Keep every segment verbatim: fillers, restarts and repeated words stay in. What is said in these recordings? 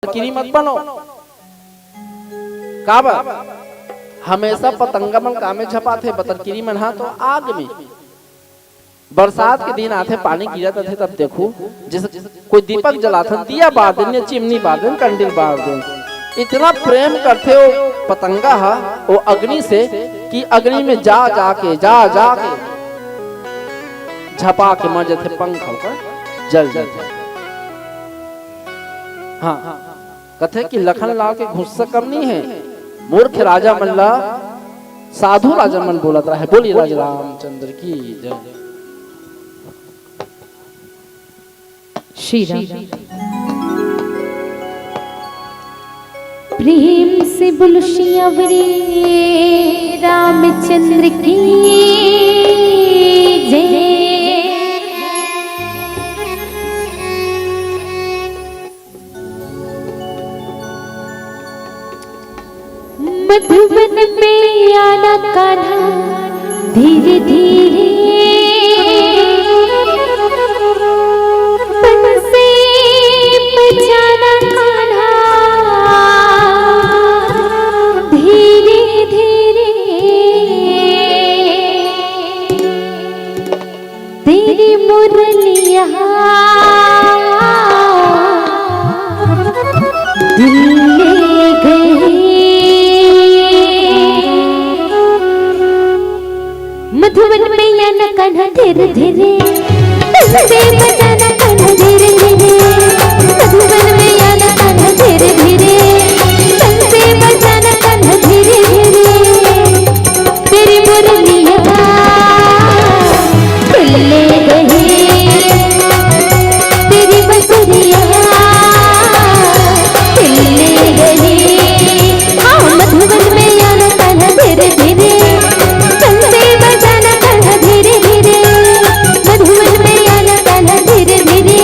बतरकिरी मत बनो। काबर? हमेशा पतंगा मन कामे झपाथे, बतरकिरी मन हा तो आग में। बरसात के दिन आथे, पानी गिरत आथे, तब देखू, जैसे कोई दीपक जलाथन, दिया बार देन या चिमनी बार देन, कैंडल बार देन, इतना प्रेम करथे वो पतंगा हा वो अग्नि से कि अग्नि में जा जा के, जा जा के झपा के मर जाथे, पंख ओकर जल जाथे। हाँ, कथे कि लखन लाल के गुस्सा कम नहीं है, मूर्ख राजा मन ला साधु राजा मन बोलत रहे। बोलिए राजा रामचंद्र की जय। श्री राम। प्रेम से बोलो सियावरी रामचंद्र की जय। मधुबन में आना कान्हा धीरे धीरे, बन से बजाना कान्हा धीरे धीरे। तेरी मुरलिया दिल ले गई। मधुबन में आना कान्हा धीरे धीरे, तन से बजाना कान्हा धीरे धीरे। मधुबन में आना कान्हा धीरे धीरे, तन से बजाना कान्हा धीरे धीरे। तेरी मुरलिया दिल ले गई, तेरी बसुरिया दिल ले गई। हाँ, मधुबन में आना कान्हा धीरे धीरे, तन से बजाना कान्हा धीरे धीरे। मधुबन में आना कान्हा धीरे धीरे,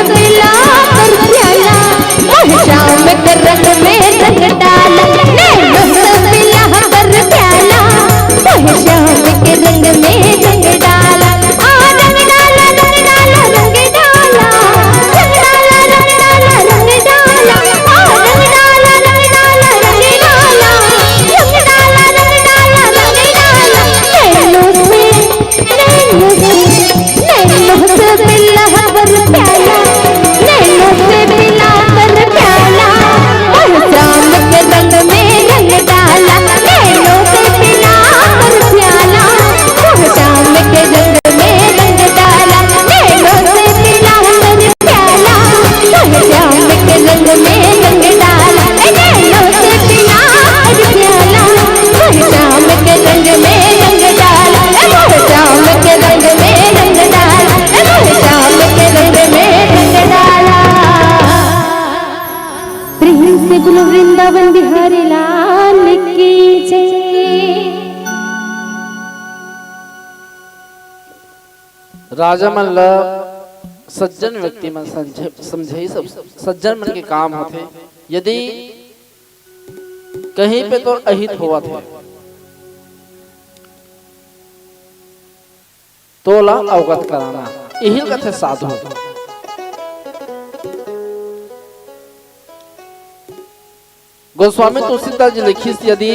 पीला पर प्याला, मोहे श्याम के रंग में रंग डाला। नैनों से पीला पर प्याला, मोहे श्याम के रंग में रंग डाला। आ रंग डाला, रंग डाला, रंग डाला। रंग डाला, रंग डाला, रंग डाला। आ रंग डाला, रंग डाला, रंग डाला। रंग डाला, रंग डाला, रंग डाला। नैनों से नैनों से, नैनों से पीला पर प्याला, नैनों से पीला पर प्याला, मोहे श्याम के रंग में रंग डाला। नैनों से पीला पर प्याला, मोहे श्याम के रंग में रंग डाला। नैनों से पीला पर प्याला, मोहे श्याम के रंग में रंग डाला। ए, नैनों से पीला पर प्याला, मोहे श्याम के रंग में रंग डाला। ए, मोहे श्याम के रंग में रंग डाला। ए, मोहे श्याम के रंग में रंग डाला। प्रेम से बोलो वृंदावन बिहारी लाल की जय। राजा मन ल सज्जन व्यक्ति मन समझे, समझे सब सज्जन मन के काम होथे। यदि कहीं पे तोर अहित होवत हे, तोला अवगत कराना, इही ल कथे साधु। गोस्वामी तुलसीदास जी लिखिस, यदि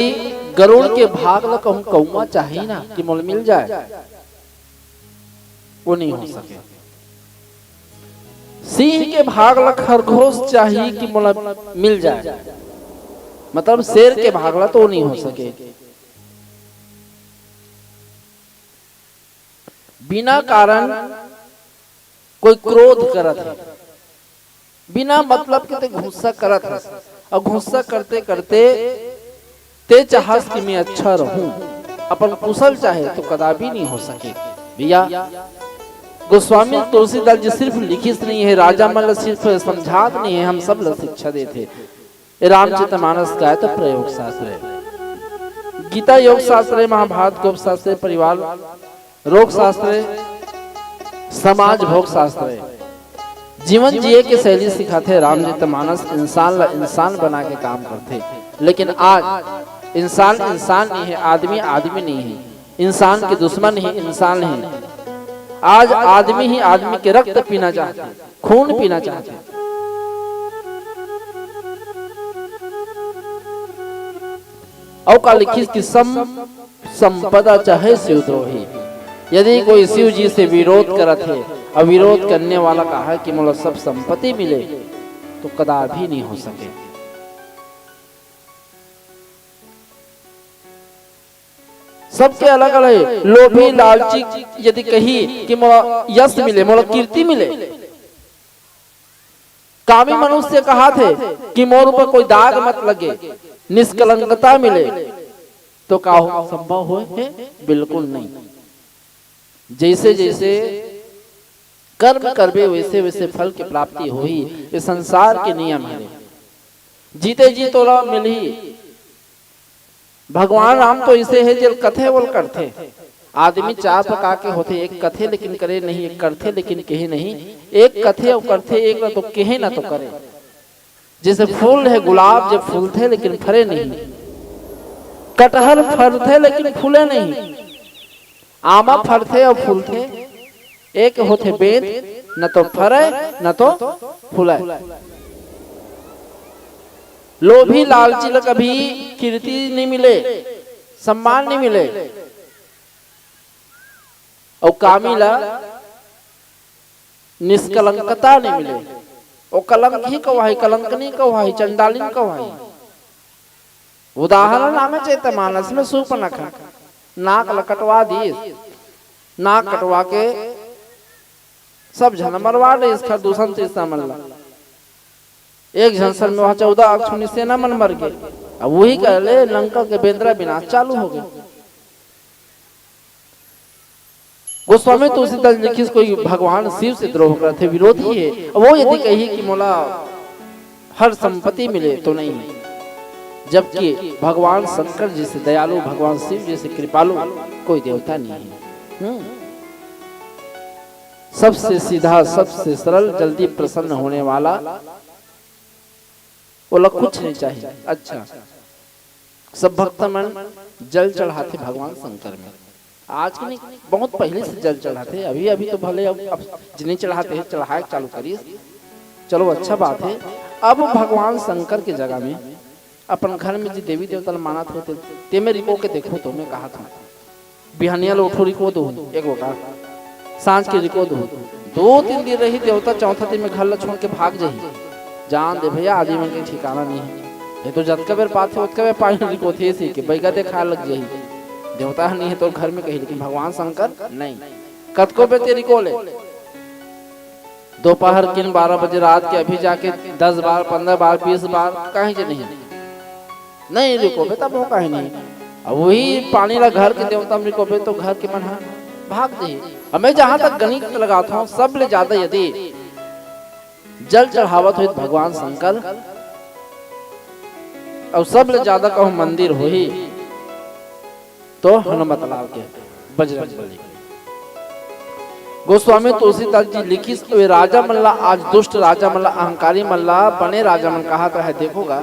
गरुड़ के भाग ल कहूं कौआ चाही ना कि मोला मिल जाए, वो नहीं हो सके। सिंह के भाग ल खरगोश चाही कि मोला मिल जाए, मतलब शेर के भाग ल तो वो नहीं हो सके। बिना कारण कोई क्रोध करत हे, बिना मतलब के ते गुस्सा करत हस, अउ गुस्सा करते करते ते चाहस कि मैं अच्छा रहूं, अपन कुशल चाहे तो कदापि नहीं हो सके। भैया, गोस्वामी तुलसीदास जी सिर्फ लिखिस नहीं हे, राजा मन ल सिर्फ समझात नहीं हे, हम सब ल शिक्षा देथे। ए रामचरितमानस काय त प्रयोग शास्त्र हे, गीता योग शास्त्र हे, महाभारत गोप शास्त्र हे, परिवार रोग शास्त्र हे, समाज भोग शास्त्र हे। जीवन जिए के शैली सिखाथे। रामचरितमानस इंसान ला इंसान बना के काम करथे, लेकिन आज इंसान इंसान नहीं हे, आदमी आदमी नहीं हे, इंसान के दुश्मन ही इंसान हे। आज आदमी ही आदमी के रक्त पीना चाहथे, खून पीना चाहथे। अउ का लिखिस कि सम संपदा चाहे शिवद्रोही। यदि कोई शिव जी से विरोध करत हे, अउ विरोध करने वाला कहा कि मोला सब संपत्ति मिले, तो कदापि नहीं हो सके। सबके अलग-अलग हे। लोभी लालची यदि कही कि मोला यश मिले, मोला कीर्ति मिले, कामी मनुष्य कहाथे कि मोर ऊपर कोई दाग मत लगे, निष्कलंकता मिले, तो का हो, संभव होय हे? बिल्कुल नहीं। जैसे जैसे कर्म करबे, वैसे वैसे फल के प्राप्ति होही। ये संसार के नियम हे। जीते जी तोला मिलही। भगवान राम तो इसे हे, जेल कथे वोल करथे। आदमी चार प्रकार के होथे, एक कथे लेकिन करे नहीं, एक करथे लेकिन कहे नहीं, एक कथे अउ करथे, एक न तो कहे न तो करे। जैसे फूल हे गुलाब, जे फूलथे लेकिन फरे नहीं, कटहर फरथे लेकिन फूले नहीं, आमा फरथे अउ फूलथे, एक होथे बेंत, न तो फरे न तो फूले। लोभी लालची ल कभी कीर्ति नहीं मिले, सम्मान नहीं मिले, अउ कामी ल निष्कलंकता नहीं मिले। ओ कलंक ही कहाही, कलंक नहीं कहाही, चंडालिन कहाही। उदाहरण आमे चैत मानस में सूपनखा नाक ल कटवा दिस, नाक कटवा के सब झन मरवा दिस, खर दूसर तीसरा मन ला। एक झन सर में वहां चौदह अक्षुणी सेना मन मर गे। अब वही कहले लंका के बेंदरा विनाश चालू हो गे। गोस्वामी तुलसीदास लिखिस, कोई भगवान शिव से द्रोह करथे, विरोधी हे, वो यदि कही कि मोला हर संपत्ति मिले तो नहीं, जबकि भगवान शंकर जैसे दयालु, भगवान शिव जैसे कृपालु कोई देवता नहीं है। हम्म। सबसे सीधा, सबसे सरल, जल्दी प्रसन्न होने वाला, ओला कुछ नहीं चाहिए। अच्छा, सब भक्त मन जल चढ़ाथे भगवान शंकर में। आज के नहीं, बहुत पहले से जल चढ़ाथे। अभी, अभी तो भले अब, अब जिन्हें चढ़ाते हैं, चढ़ाए चालू करिस। चलो, अच्छा बात है। अब भगवान शंकर के जगह में अपन घर में जे देवी देवता ल मानत होते, ते में रिको के देखो तो मैं कहा था। बिहानिया ल उठो, रिको दो एक लोटा, सांझ के रिको दो। दो तीन दिन रही देवता, चौथा दिन में घर ला छोड़ के भाग जाही। जान दे भैया, आदमी मन के ठिकाना नहीं है। ये तो जतका बेर पाथे, ओतका बेर पानी रिकोथे, इसी के बैगा दे खाए लग जाही। देवता ह नहीं है तो घर में कही, लेकिन भगवान शंकर नहीं। कतको बेर ते रिको ले, दोपहर किन बारह बजे, रात के अभी जाके दस बार, पन्द्रह बार, बीस बार, कहीं जे नहीं, नहीं रिकोबे, तब हो कहीं नहीं। अब वही पानी ला घर के देवता में रिकोबे, तो घर के मन ह भाग दे। हमें जहां तक गणित लगात हूं, सबले ज्यादा यदि जल चढ़ावत होई भगवान शंकर, और सबले ज्यादा कहूं मंदिर होही, तो हनुमत लाल के बजरंग बली। गोस्वामी तुलसीदास जी लिखिस, वे राजा मन ला, आज दुष्ट राजा मन ला, अहंकारी मन ला बने राजा मन कहा है, देखोगा,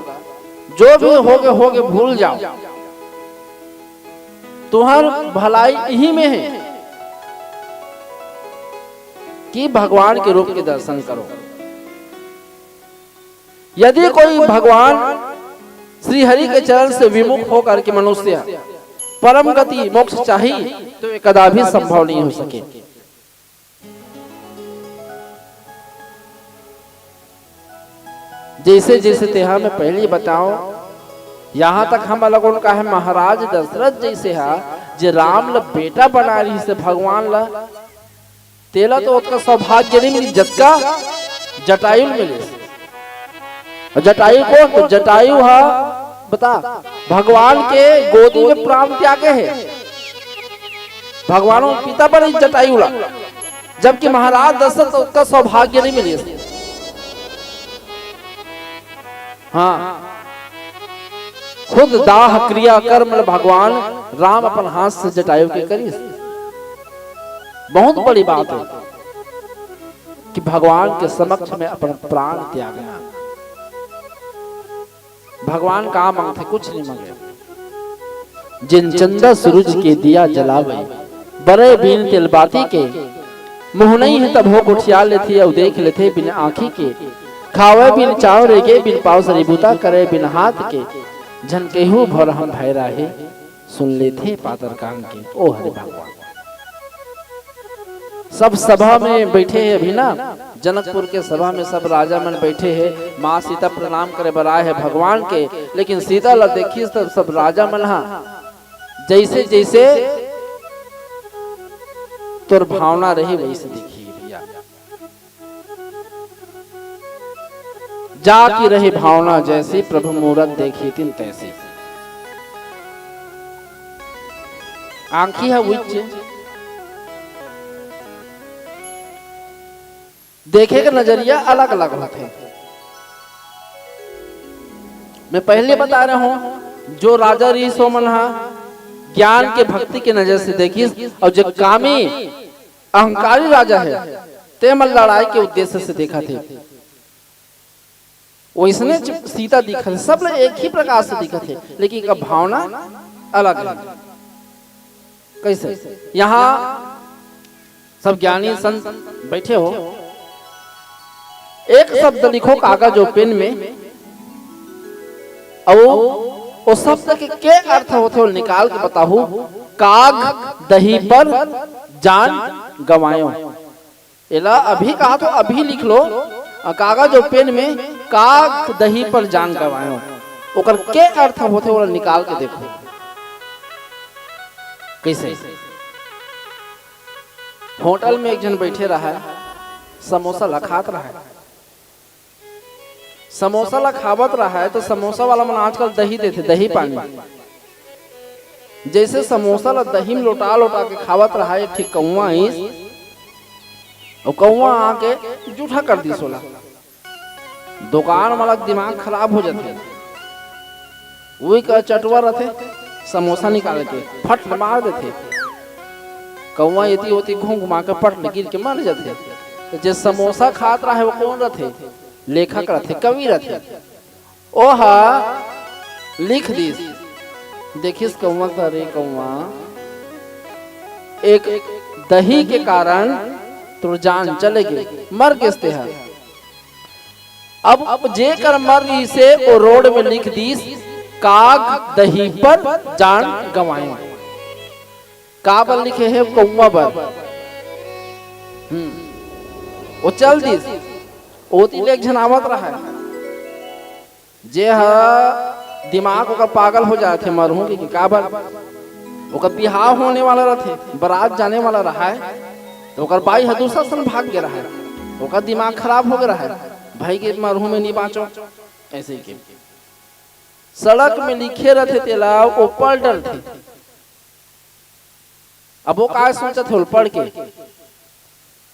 जो भी होगे, होगे, भूल जाओ, तुम्हार भलाई यही में है कि भगवान के रूप के दर्शन करो। यदि कोई भगवान श्री हरि के चरण से विमुख होकर के मनुष्य परम गति मोक्ष चाही, तो ये कदापि संभव नहीं हो सके। जैसे, जैसे तेहा मैं पहले बताओ, यहां तक हम लोगों का है, महाराज दशरथ जैसे हा, जे राम ल बेटा बना रही से भगवान ल, तेला तो ओतका सौभाग्य नहीं मिली, जतका जटायु ल मिले। और जटायु कौन? तो जटायु हा, बता, भगवान के गोदी में प्राण त्यागे है, भगवान वो पिता बने जटायु ला, जबकि महाराज दशरथ ओतका सौभाग्य नहीं मिले। हाँ, खुद दाह क्रिया कर्म ल भगवान राम अपन हाथ से जटायु के करिस। बहुत बड़ी बात है कि भगवान के समक्ष में अपन प्राण त्यागना। भगवान का मांगथे? कुछ नहीं मांगे। जिन चंदा सूरज के दिया जलावे, बरे बिन तेल बाती के, मुंह नहीं है तब हो गोठिया लेथे अउ देख लेथे बिन आंखी के, खावे बिन चाव रेगे, बिन पाव सरी बूता करे बिन हाथ के, झन केहू भर हम भैरा हे, सुन लेथे पातर कान के। ओ हरे भगवान। सब सभा में बैठे हे अभी ना, जनकपुर के सभा में सब राजा मन बैठे हे, माँ सीता प्रणाम करे बर आए हे भगवान के, लेकिन सीता ला देखिस तब सब राजा मन हा जैसे जैसे तोर भावना रही वैसे देखी भैया। जा की रही भावना जैसी, प्रभु मूरत देखी तिन तैसी। आंखी ह उच्च, देखे के नजरिया अलग-अलग होथे। मैं पहले बता रहा हूं, जो राजा रहिस ओमन ह ज्ञान के, भक्ति के नजर से देखिस, और जो कामी अहंकारी राजा हे, ते मन लड़ाई के उद्देश्य से देखथे। वैसने च-, सीता दिखथे, सब ल एक ही प्रकार से दिखथे, लेकिन एकर भावना अलग हे। कैसे? यहां सब ज्ञानी संत बैठे हो, एक शब्द लिखो कागज और पेन में, अउ ओ शब्द के के अर्थ होथे, वो निकाल के बताहू। काग दही पर जान गंवायो। एला अभी कहा तो अभी लिख लो, अ, कागज और पेन में काग दही पर जान गंवायो। ओकर के अर्थ होथे, ओला निकाल के देखो। कैसे? होटल में एक झन बैठे रहा है, समोसा ला खात रहा है। समोसा ला खावत रहा है तो समोसा वाला मन आजकल दही देथे, दही पानी। जैसे समोसा ला दही में लोटा लोटा के खावत रहा, एक ठिक कौवा आइस, और कौवा आके जूठा कर दिस ओला। दुकान वाला के दिमाग खराब हो जाथे। उही का चटवा रथे, समोसा निकाल के फट मार देथे। कौवा एती ओती घूम घुमा के पट ले गिर के मर जाथे। तो जे समोसा खात रहे, वो कौन रथे? लेखक रथे, कवि रथे। ओहा लिख दिस, "देखिस कौवा, करे कौवा, एक दही के कारण तोर जान चले गे, मर गेस तेहा।" अब जेकर मर रहिसे, वो रोड में लिख दिस, "काग दही पर जान गंवायो।" काबर लिखे हे? कौवा बर। हम्म, वो चल दिस, ओती ले एक झन आवत रहा, जे ह दिमाग ओकर पागल हो जाथे, मरहूं के, के काबर? ओकर बिहाव होने वाला रथे, बारात जाने वाला रहा है, तो ओकर बाई ह दूसरा सन भाग गे रहा है, ओकर दिमाग खराब हो गे रहा है, भाई के मरहूं में नहीं बाँचो, ऐसे के सड़क में लिखे रथे, तेला वो पढ़ डरथे। अब वो का सोचत हे, वो पढ़ के,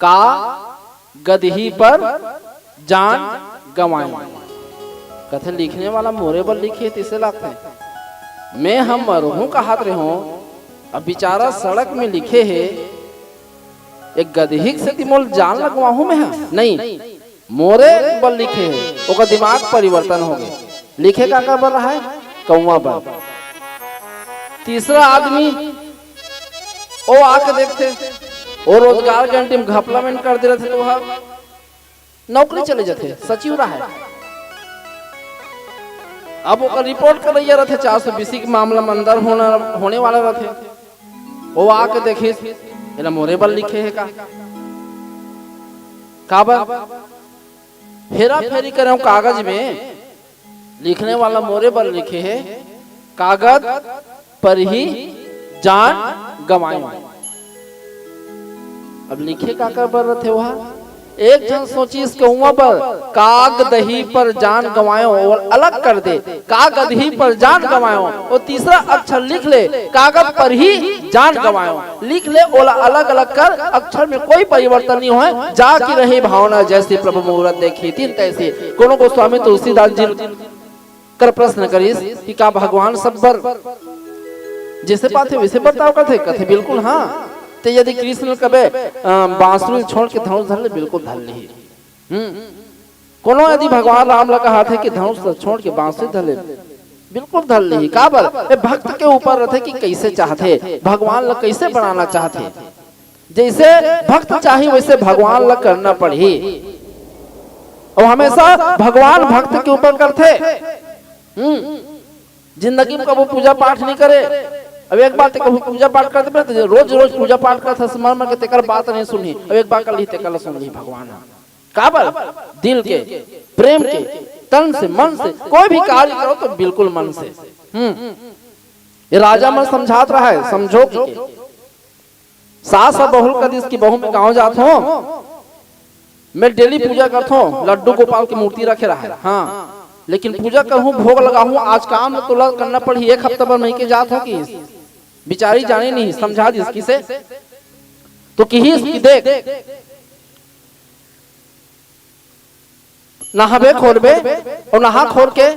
"का गदही पर जान गंवायो।" कथे लिखने वाला मोरे बर लिखे हे, तइसे लागथे। मैं ह मरहूं कहत रेहों, अब बेचारा सड़क में लिखे हे, एक गदही के सेती मोला जान ल गंवाहूं मैं ह? नहीं, मोरे बर लिखे हे। ओकर दिमाग परिवर्तन हो गे। लिखे काकर बर रहा है? कौवा बर। तीसरा आदमी, वो आके देखथे, वो रोजगार गारंटी में घपला में कर दे रथे, तो वह नौकरी चले जाथे, सचिव रहा है। अब ओकर रिपोर्ट करैया रथे, चार सौ बीसी के मामला में अंदर होना, होने वाला रथे। वो आके देखिस, "एला मोरे बर लिखे हे का?" काबर? हेरा फेरी करे हूं कागज में, लिखने वाला मोरे बर लिखे हे, "कागद पर ही जान गंवायो।" अब लिखे काकर बर रथे वह? एक झन सोचिस कौवा बर, "काग दही पर जान गंवायो", वो अलग कर दे, "काग दही पर जान गंवायो", वो तीसरा अक्षर लिख ले, "कागद पर ही जान गंवायो", लिख ले, ओला अलग-अलग कर, अक्षर में कोई परिवर्तन नहीं होय, जा की रही भावना जैसी प्रभु मुहूर्त देखी दिन तैसी। कोनो गोस्वामी तुलसीदास जी कर प्रश्न करिस कि का भगवान सब बर जैसे पाथे वैसे बर्ताव करथे? कथे बिल्कुल हाँ। ते यदि कृष्ण ल कबे, अ, बांसुरी छोड़ के धनुष धर ले, बिल्कुल धर लिही। हम्म। कोनो यदि भगवान राम ल कहत हे कि धनुष ल छोड़ के बांसुरी धर ले, बिल्कुल धर लिही। काबर? ए भक्त के ऊपर रथे कि कइसे चाहथे, भगवान ल कइसे बनाना चाहथे। जइसे भक्त चाही वइसे भगवान ल करना पड़ही। अउ हमेशा भगवान भक्त के ऊपर करथे। हम्म, जिंदगी में कभू पूजा पाठ नहीं करे। अब एक बार ते कभू पूजा पाठ करते, रोज रोज पूजा पाठ करते, स्मरण के तेकर बात नहीं सुनही। अब एक बार कर ली, तेकर ला सुन ली भगवान ह। काबर? दिल के, प्रेम के, तन से, मन से कोई भी कार्य करो तो बिल्कुल मन से। हम्म, ये राजा मन समझात रहा है, समझो के। सास ह बहू ल कहिस कि बहू, मैं गांव जात हों, मैं डेली पूजा करत हों, लड्डू गोपाल के मूर्ति रखे रहा है, हाँ, लेकिन पूजा करहूं, भोग लगाहूं, आज काम ल तोला करना पड़ही, एक हफ्ता बर मइके जात हों। किहिस, बिचारी जाने नहीं, समझा दिस। किसे? तो किहिस कि देख, नहाबे खोरबे, अउ नहा खोर के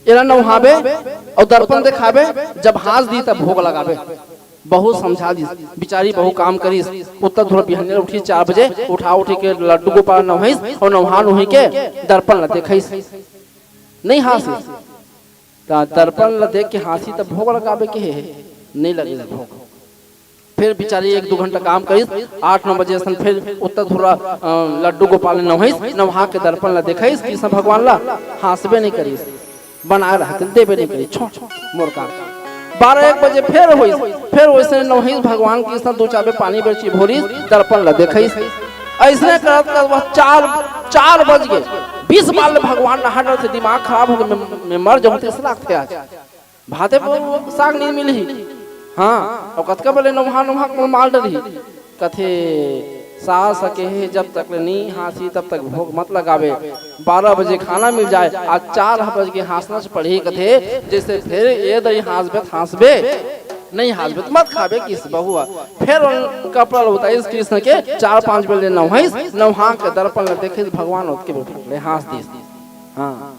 एला नहाबे अउ दर्पण देखाबे, जब हाँस दी तब भोग लगाबे। बहू समझा दिस, बिचारी बहू काम करिस, उत्तर धुरा बिहनिया उठी चार बजे, उठा उठी के लड्डू गोपाल नहाइस अउ नहा नुही के दर्पण ला देखाइस, नहीं हाँसिस। त दर्पण ला देख के हाँसी त भोग लगाबे के हे, नहीं लगे भोग। फिर बिचारी एक दो घंटा काम करिस, आठ नौ बजे असन फिर उत्तर धुरा, अ, लड्डू गोपाल ल नहाइस, नहा के दर्पण ला देखाइस कृष्ण भगवान ला, हाँसबे नहीं करिस, बनाए रहते देबे नहीं करिस, छोड़ मोर काम। बारह एक बजे फिर होइस, फिर वइसने नहाइस भगवान कृष्ण, दू चाबे पानी बर चिभोरिस, दर्पण ला देखाइस। अइसने करत करत वह चार, चार बज गे, बीस बार ले भगवान नहा डरथे, दिमाग खराब हो गे, मैं, मैं मर जाहूं तइसे लागथे आज। भाते वो साग नहीं मिलही। हाँ, अउ कतका बले नोहा नोहा के मार डरही। कथे, सास ह केहे, जब तक ले नहीं हाँसी तब तक भोग मत लगावे। बारह बजे खाना मिल जाए, आज चार बज के हाँसना च पड़ही। कथे, जइसे फिर ए दई हाँसबे त हाँसबे, नहीं हाँसबे त मत खाबे। किहिस बहू ह फिर ओन कपड़ा ल उतारिस कृष्ण के, चार पांच बले नहाइस, नहा के दर्पण ल देखे भगवान ओतके बले हाँस दिस। हाँ।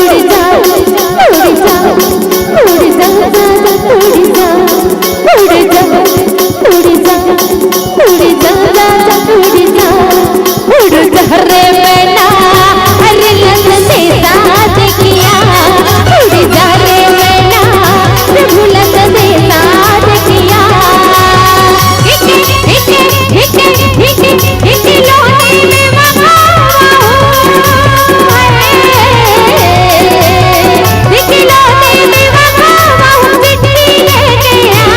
उड़ जा, उड़ जा, उड़ जा, जा, जा, उड़ जा, उड़ जा, उड़ जा, उड़ जा, जा, जा, उड़ जा। उड़ जा रे मैना, अरे लत से साथ किया। उड़ जा रे मैना, प्रभु लत से साथ किया। हिके, हिके, हिके, हिके, हिके लोने में मगावा हूँ। हिके लोने में मगावा हूँ, चिट्ठी लेके आ।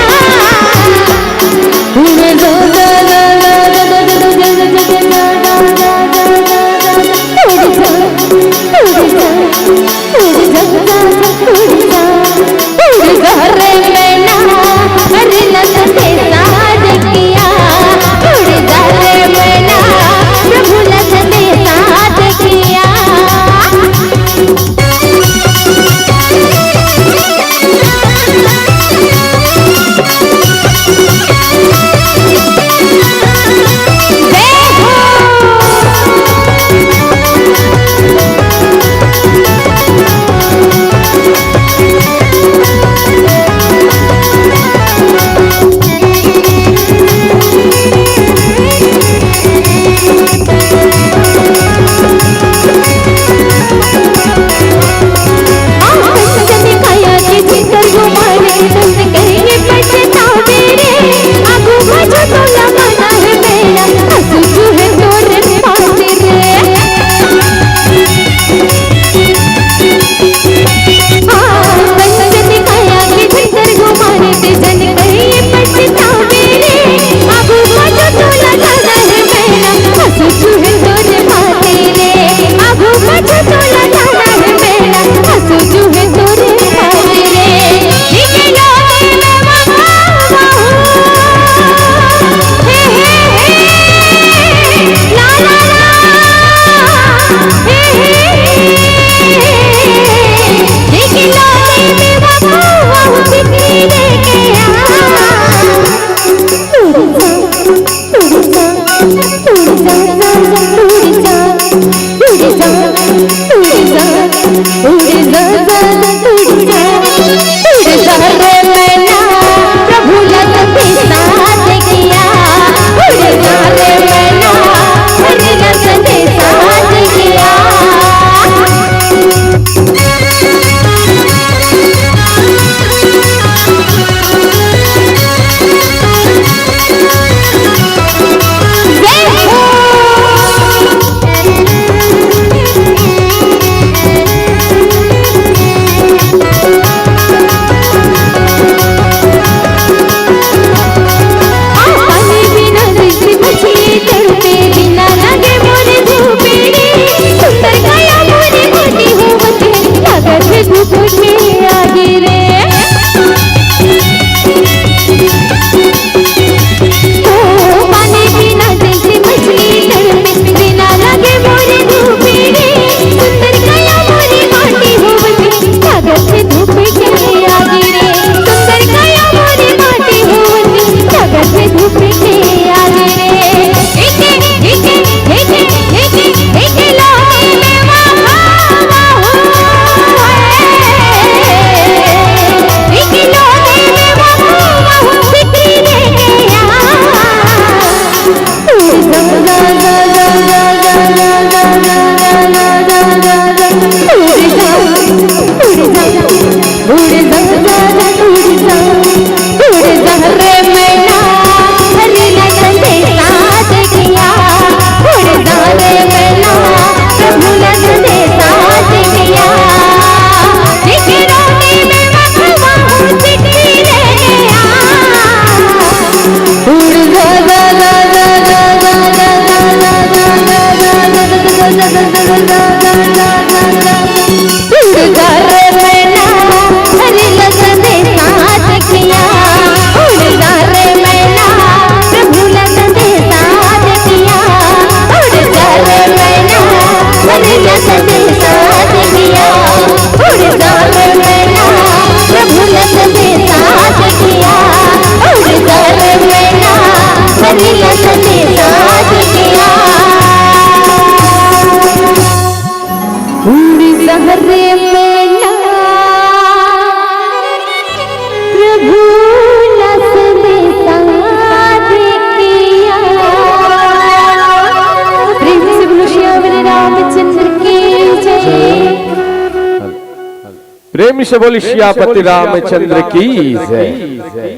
प्रेम से बोली सियापति रामचंद्र की जय।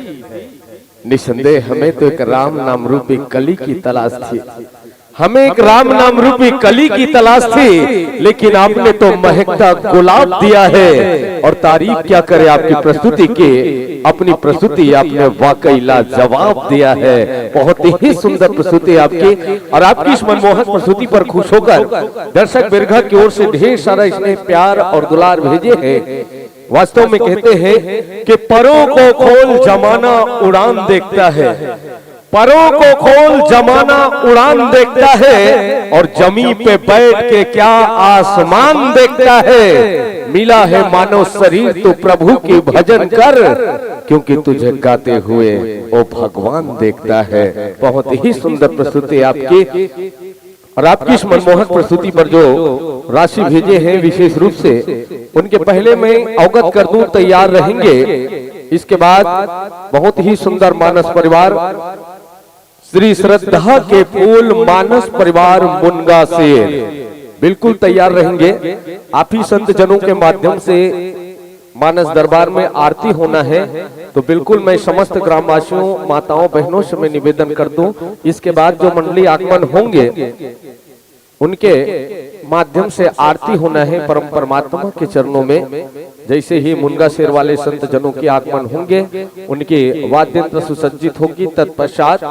निसंदेह हमें तो एक राम नाम रूपी कली की तलाश थी, हमें एक राम नाम रूपी कली की तलाश थी, लेकिन आपने तो महकता गुलाब दिया है। और तारीफ क्या करे आपकी प्रस्तुति की, अपनी प्रस्तुति आपने वाकई लाजवाब दिया है। बहुत ही सुंदर प्रस्तुति आपकी, और आपकी इस मनमोहक प्रस्तुति पर खुश होकर दर्शक बिरघा की ओर से ढेर सारा स्नेह, प्यार और दुलार भेजे हैं। वास्तव में कहते हैं कि परों को खोल, जमाना उड़ान देखता है, परों को खोल, जमाना उड़ान देखता है, और जमीन पे बैठ के क्या आसमान देखता है। मिला है मानव शरीर तो प्रभु की भजन कर, क्योंकि तुझे गाते हुए ओ भगवान देखता है। बहुत ही सुंदर प्रस्तुति आपकी, और आपकी इस मनमोहक प्रस्तुति पर जो राशि भेजे हैं विशेष रूप से, उनके पहले मैं अवगत कर दूं, तैयार रहेंगे। इसके बाद बहुत ही सुंदर मानस परिवार, श्री श्रद्धा के फूल मानस परिवार मुनगा शेर बिल्कुल तैयार रहेंगे। आप ही संत जनों के माध्यम से मानस दरबार में आरती होना है, तो बिल्कुल मैं समस्त ग्रामवासियों, माताओं, बहनों से मैं निवेदन कर दूं, इसके बाद जो मंडली आगमन होंगे, उनके माध्यम से आरती होना है परम परमात्मा के चरणों में। जैसे ही मुनगा शेर वाले संत जनों के आगमन होंगे, उनकी वाद्य यंत्र सुसज्जित होगी, तत्पश्चात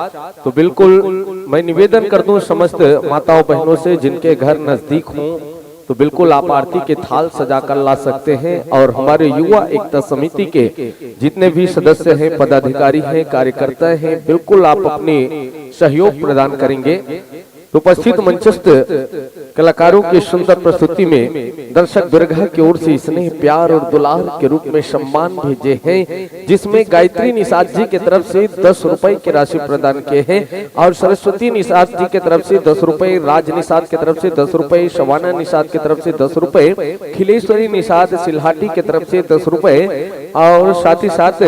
तो बिल्कुल मैं निवेदन कर दूं समस्त माताओं बहनों से, जिनके घर नजदीक हों, तो बिल्कुल आप आरती के थाल सजाकर ला सकते हैं। और हमारे युवा एकता समिति के जितने भी सदस्य हैं, पदाधिकारी हैं, कार्यकर्ता हैं, बिल्कुल आप अपनी सहयोग प्रदान करेंगे। तो उपस्थित मंचस्थ कलाकारों की सुंदर प्रस्तुति में दर्शक बिरघा की ओर से स्नेह, प्यार और दुलार के रूप में सम्मान भेजे हैं, जिसमें गायत्री निषाद जी की तरफ से दस रुपए की राशि प्रदान किए हैं और सरस्वती निषाद जी की तरफ से दस रुपए, राज निषाद की तरफ से दस रुपए, शवाना निषाद की तरफ से दस रुपए, खिलेश्वरी निषाद सिल्हाटी की तरफ से दस रुपए और साथ ही साथ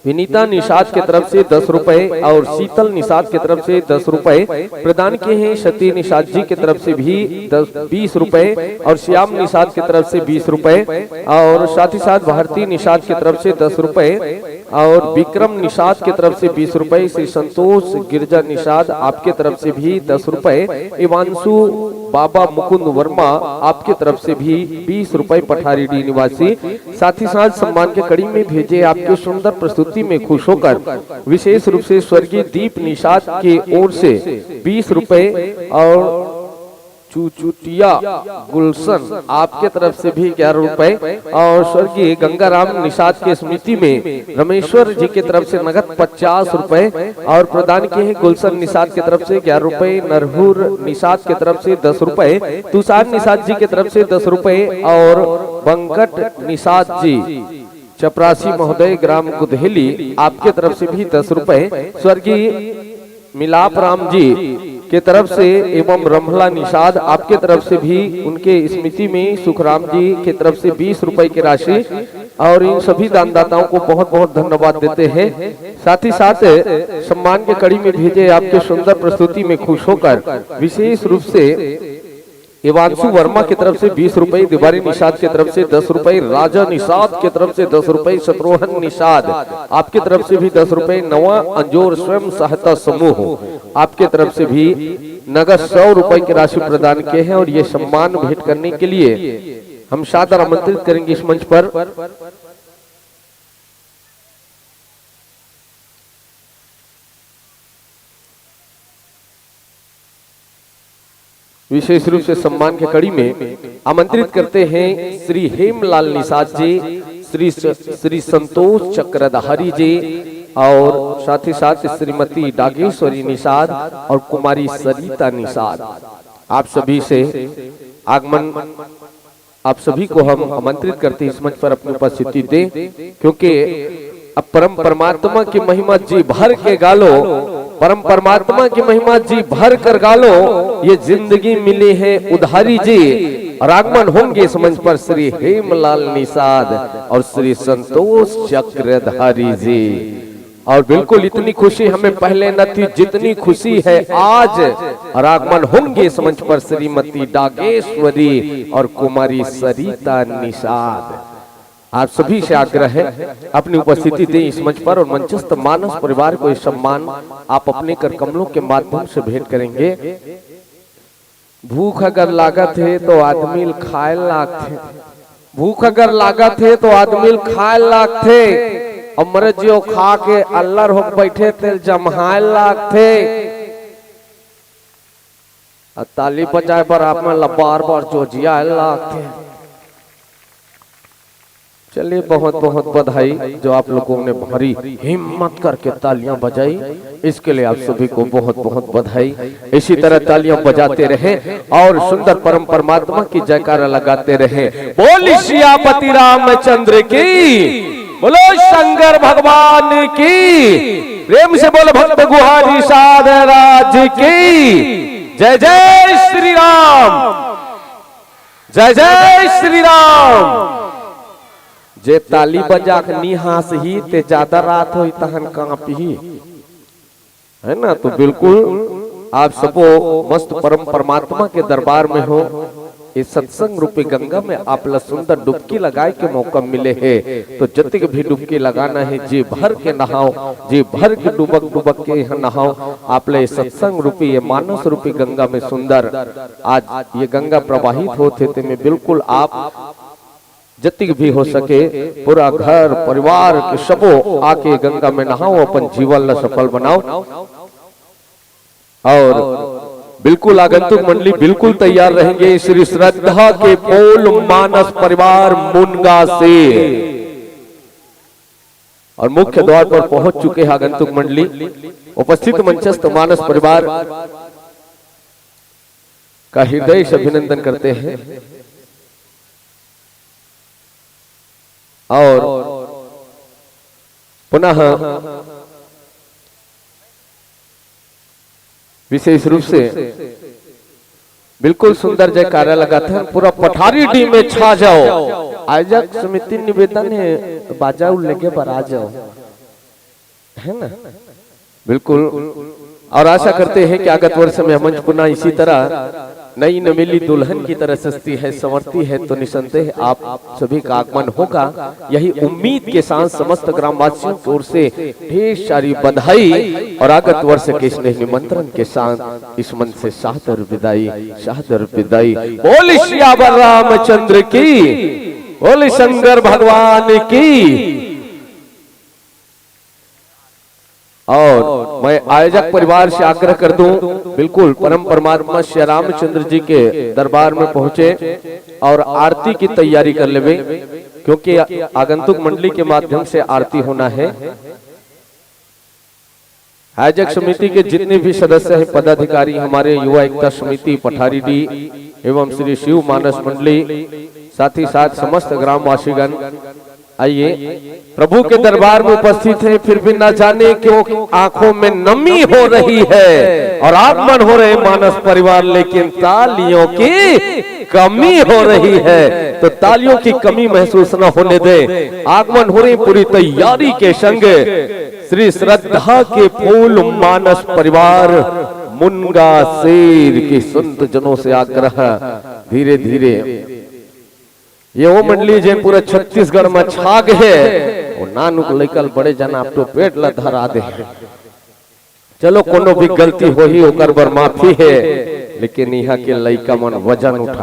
विनीता निषाद की तरफ से दस रुपए और शीतल निषाद की तरफ से दस रुपए प्रदान किए हैं। सती निषाद जी की तरफ से भी दस, बीस रुपए और श्याम निषाद की तरफ से बीस रुपए और साथ ही साथ भारती निषाद की तरफ से दस रुपए और विक्रम निषाद की तरफ से बीस रुपए, श्री संतोष गिरजा निषाद आपके तरफ से भी दस रुपए, इवांशु बाबा मुकुंद वर्मा आपके तरफ से भी बीस रुपए, पठारी डी निवासी। साथ ही साथ सम्मान के कड़ी में भेजे आपके सुंदर प्रस्तुति में खुश होकर विशेष रूप से स्वर्गीय दीप निषाद के ओर से बीस रुपए और चुचुटिया गुलशन आपके तरफ से भी ग्यारह रुपए और स्वर्गीय गंगाराम निषाद की स्मृति में रमेश्वर जी की तरफ से नगद पचास रुपए और प्रदान किए हैं गुलशन निषाद की तरफ से ग्यारह रुपए, नरहूर निषाद की तरफ से दस रुपए, तुषार निषाद जी की तरफ से दस रुपए और बंकट निषाद जी चपरासी महोदय ग्राम गुदहेली आपके तरफ से भी दस रुपए, स्वर्गीय मिलाप राम जी के तरफ से एवं रमला निषाद आपके तरफ से भी उनके स्मृति में सुखराम जी के तरफ से बीस रुपए की राशि और इन सभी दानदाताओं को बहुत बहुत धन्यवाद देते हैं। साथ ही साथ सम्मान के कड़ी में भेजे आपके सुंदर प्रस्तुति में खुश होकर विशेष रूप से इवांशु वर्मा की तरफ से बीस रुपए, तिवारी निषाद की तरफ से दस रुपए, राजा निषाद की तरफ से दस रुपए, शत्रुघ्न निषाद आपकी तरफ से भी दस रुपए, नवा अंजोर स्वयं सहायता समूह आपकी तरफ से भी नगद सौ रुपए की राशि प्रदान किए हैं और ये सम्मान भेंट करने के लिए हम सादर आमंत्रित करेंगे इस मंच पर। विशेष रूप से सम्मान के कड़ी में आमंत्रित करते हैं श्री हेमलाल निषाद जी, श्री स-, श्री संतोष चक्रधारी जी और साथ ही साथ श्रीमती डागेश्वरी निषाद और कुमारी सरिता निषाद। आप सभी से आगमन, आप सभी को हम आमंत्रित करते हैं इस मंच पर अपनी उपस्थिति दें, क्योंकि अब परम परमात्मा की महिमा जी भर के गा लो, परम परमात्मा की महिमा जी भर कर गा लो, ये जिंदगी मिली है उधारी जी। और आगमन होंगे इस मंच पर श्री हेमलाल निषाद और श्री संतोष चक्रधारी जी। और बिल्कुल इतनी खुशी हमें पहले न थी जितनी खुशी है आज। और आगमन होंगे इस मंच पर श्रीमती डागेश्वरी और कुमारी सरिता निषाद। आप सभी से आग्रह है, अपनी उपस्थिति दें इस मंच पर और मंचस्थ मानस परिवार को ये सम्मान आप अपने कर कमलों के माध्यम से भेंट करेंगे। भूख अगर लागत हे तो आदमी ल खाए ल लागथे, भूख अगर लागत हे तो आदमी ल खाए ल लागथे। अमृत जी ओ खा के अल्लर होके बैठे, तेल जम्हाए ल लागथे। अउ ताली बजाए बर आप मन ला बार-बार जोजियाए ल लागथे। चलिए, बहुत-बहुत बधाई जो आप लोगों ने भारी हिम्मत करके तालियां बजाई, इसके लिए आप सभी को बहुत-बहुत बधाई। इसी तरह तालियां बजाते रहें और सुंदर परम परमात्मा की जयकारा लगाते रहें। बोल सियापति रामचंद्र की, बोलो शंकर भगवान की, प्रेम से बोल भक्त गुहारी साध राज की। जय जय श्री राम, जय जय श्री राम। जे ताली बजा के नी हाँसही, ते जादा रात होही, तहन कांपही, है ना? तो बिल्कुल आप सबो मस्त परम परमात्मा के दरबार में हो। इस सत्संग रूपी गंगा में आप ला सुंदर डुबकी लगाए के मौका मिले हे, तो जतिक भी डुबकी लगाना हे, जी भर के नहाओ, जी भर के डुबक डुबक के यहाँ नहाओ। आप ला ये सत्संग रूपी, ये मानस रूपी गंगा में सुंदर आज ये गंगा प्रवाहित होत हे, तेमे बिल्कुल आप जतिक भी हो सके, पूरा घर परिवार के सबो आके गंगा में नहाओ, अपन जीवन ला सफल बनाओ। और बिल्कुल आगंतुक मंडली बिल्कुल तैयार रहेंगे। श्री श्रद्धा के पोल मानस परिवार मुनगा से, और मुख्य द्वार पर पहुंच चुके हैं आगंतुक मंडली। उपस्थित मंचस्थ मानस परिवार का हृदय से अभिनंदन करते हैं। और पुनः विशेष रूप से बिल्कुल सुंदर जयकारा लगाथन, पूरा पठारी टीम में छा जाओ। आयोजक समिति निवेदन है, बाजा उल्लेखे पर आ जाओ, है ना? बिल्कुल। और आशा करते हैं कि आगत वर्ष में मंच पुनः इसी तरह नई नवेली दुल्हन की तरह सजती है, संवरती है, तो निसंदेह आप सभी का आगमन होगा। यही उम्मीद के साथ समस्त ग्रामवासियों की ओर से ढेर सारी बधाई और आगत वर्ष के स्नेह निमंत्रण के साथ इस मंच से सादर विदाई, सादर विदाई। बोल सियावर रामचंद्र की, बोल शंकर भगवान की। और मैं आयोजक परिवार से आग्रह कर दूं, बिल्कुल परम परमात्मा श्री रामचंद्र जी के दरबार में पहुंचे और आरती की तैयारी कर लेवे, क्योंकि आगंतुक मंडली के माध्यम से आरती होना है। आयोजक समिति के जितने भी सदस्य हैं, पदाधिकारी, हमारे युवा एकता समिति पठारी डी एवं श्री शिव मानस मंडली, साथ ही साथ समस्त ग्रामवासीगण, आइए, प्रभु के दरबार में उपस्थित हैं, फिर भी ना जाने क्यों आंखों में नमी हो रही है और आगमन हो रहे मानस परिवार, लेकिन तालियों की कमी हो रही है। तो तालियों की कमी महसूस न होने दें। आगमन हो रही पूरी तैयारी के संग श्री श्रद्धा के पोल मानस परिवार मुनगा सेर के संत जनों से आग्रह, धीरे धीरे ये वो मंडली जेन पूरा छत्तीसगढ़ में छा गे हे, वो नानुक लइका ल बड़े जन आप तो पेट ला धरा दे हे। चलो, कोनो भी गलती होही, ओकर बर माफी हे, लेकिन इहाँ के लइका मन वजन उठा